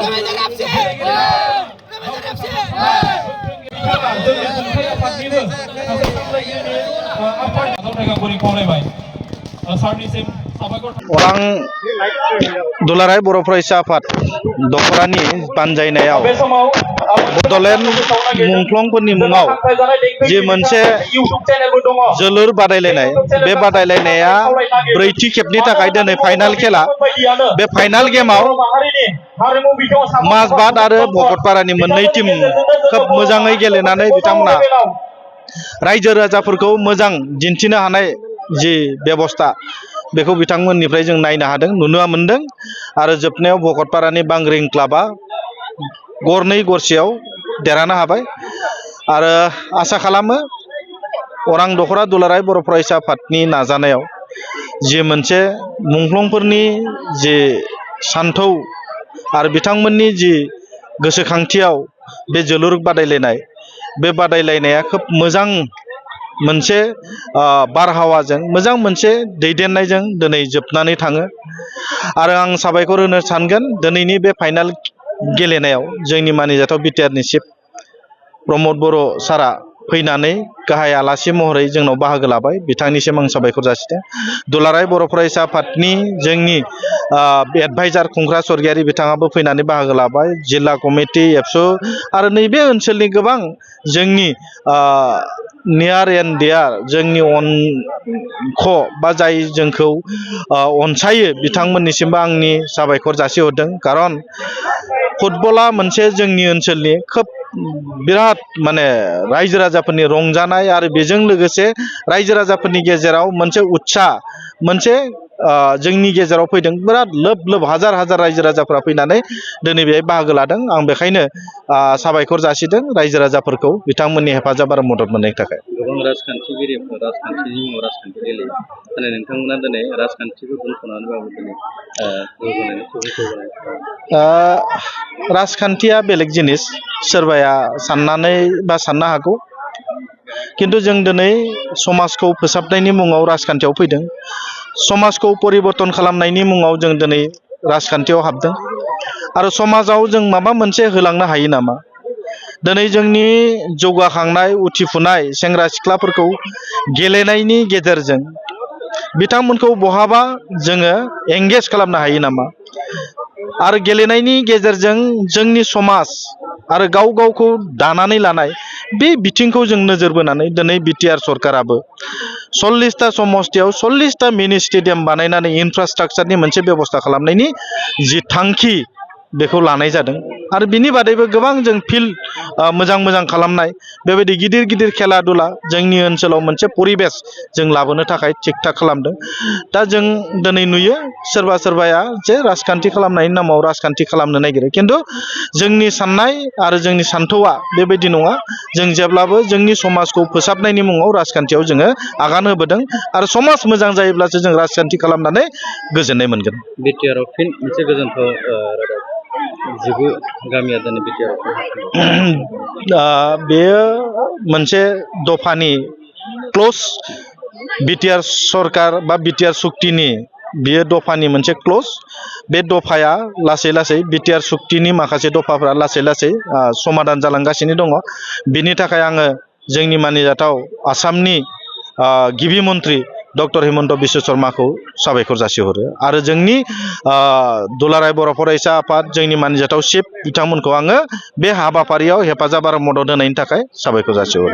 Orang Duलाराय बर' फरायसा आफाद दखरानि बानजायनायाव बड'लेण्ड मुंख्लंफोरनि मुङाव जे मोनसे जोलुर बादायलायनाय बे बादायलायनाया ब्रैथि खेबनि थाखाय दिनै फाइनाल खेला बे फाइनाल गेमाव माजबाद आरो भकतपारानि मोननै टीम खोब मोजाङै गेलेनानै बिथांमोना रायजो राजाफोरखौ मोजां दिन्थिनो हानाय जि बेबस्था बेखौ बिथांमोननिफ्राय जों नायनो हादों नुनो मोनदों आरो जोबनायाव भकतपारानि बांग्रिं क्लाबा गरनै गरसेयाव देरहानो हाबाय आरो आसा खालामो अरां दखरा दुलाराय बर' फरायसा आफादनि नाजानायाव जि मोनसे मुंख्लंफोरनि जि सान्थौ आरो बिथांमोननि जि गोसोखांथियाव बे जोलुर बादायलायनाय बे बादायलायनाया खोब मोजां मोनसे बारहावाजों मोजां मोनसे दैदेननायजों दिनै जोबनानै थाङो आरो आं साबायखर होनो सानगोन दिनैनि बे फाइनाल गेलेनायाव जोंनि मानिजाथाव बिटिआरनि चिफ प्रमद बर' सारा फैनानै गाहाय आलासि महरै जोंनाव बाहागो लाबाय बिथांनिसिम आं साबायखर जासिदों दुलाराय बर' फरायसा आफादनि जोंनि एडभाइजार खुंख्रा स्वर्गियारि बिथाङाबो फैनानै बाहागो लाबाय जिल्ला कमिटि एबसु आरो नैबे ओनसोलनि गोबां जोंनि नियार एन्ड देयार जोंनि अनख बा जाय जोंखौ अनसायो बिथांमोननिसिमबो आंनि साबायखर जासिहरदों खारन फुटबला मोनसे जोंनि ओनसोलनि खोब बिराद माने रायजो राजाफोरनि रंजानाय आरो बेजों लोगोसे रायजो राजाफोरनि गेजेराव मोनसे उत्साह मोनसे जोंनि गेजेराव फैदों बिराद लोब लोब हाजार हाजार रायजो राजाफोरा फैनानै दिनै बेहाय बाहागो लादों आं बेखायनो साबायखर जासिदों रायजो राजाफोरखौ बिथांमोननि हेफाजाब आरो मदद मोननायनि थाखाय गोबां राजखान्थिगिरिफोर राजखान्थिनि मुङाव राजखान्थि गेलेयो माने नोंथांमोना दिनै राजखान्थिखौ दोनथ'नानैबाबो दिनै राजखान्थिया बेलेग जिनिस सोरबाया साननानै बा साननो हागौ किन्तु जों दिनै समाजखौ फोसाबनायनि मुङाव राजखान्थियाव फैदों समाजखौ परिबर्तन खालामनायनि मुङाव जों दिनै राजखान्थियाव हाबदों आरो समाजाव जों माबा मोनसे होलांनो हायो नामा दिनै जोंनि जौगाखांनाय उथिफुनाय सेंग्रा सिख्लाफोरखौ गेलेनायनि गेजेरजों बिथांमोनखौ बहाबा जोङो एंगेज खालामनो हायो नामा आरो गेलेनायनि गेजेरजों जोंनि समाज आरो गाव गावखौ दानानै लानाय बे बिथिंखौ जों नोजोर बोनानै दिनै बिटिआर सरकाराबो 40टा समस्तियाव 40टा मिनि स्टेडियाम बानायनानै इनफ्रास्ट्राक्चारनि मोनसे बेबस्था खालामनायनि जि थांखि बेखौ लानाय जादों आरो बिनि बादैबो गोबां जों फिल्ड मोजां मोजां खालामनाय बेबायदि गिदिर गिदिर खेला दुला जोंनि ओनसोलाव मोनसे परिबेस जों लाबोनो थाखाय थिक थाक खालामदों दा जों दिनै नुयो सोरबा सोरबाया जे राजखान्थि खालामनायनि नामाव राजखान्थि खालामनो नागिरो किन्तु जोंनि साननाय आरो जोंनि सान्थौआ बेबायदि नङा जों जेब्लाबो जोंनि समाजखौ फोसाबनायनि मुङाव राजखान्थियाव जोङो आगान होबोदों आरो समाज मोजां जायोब्लासो जों राजखान्थि खालामनानै गोजोननाय मोनगोन बिटिआरआव फिन मोनसे गोजोनथाव रादाब 9 गामिया दिनै बिटिआरआव बेयो मोनसे दफानि क्ल'ज बिटिआर सरकार बा बिटिआर सुक्तिनि बियो दफानि मोनसे क्ल'ज बे दफाया लासै लासै बिटिआर सुक्तिनि माखासे दफाफ्रा लासै लासै समाधान जालांगासिनो दङ बिनि थाखाय आङो जोंनि मानिजाथाव आसामनि गिबि मन्त्रि डक्टर हिमन्त बिश्व शर्माखौ साबायखर जासिहरो आरो जोंनि दुलाराय बर' फरायसा आफाद जोंनि मानिजाथाव चिफ बिथांमोनखौ आङो बे हाबाफारियाव हेफाजाब आरो मदद होनायनि थाखाय साबायखर जासिहरो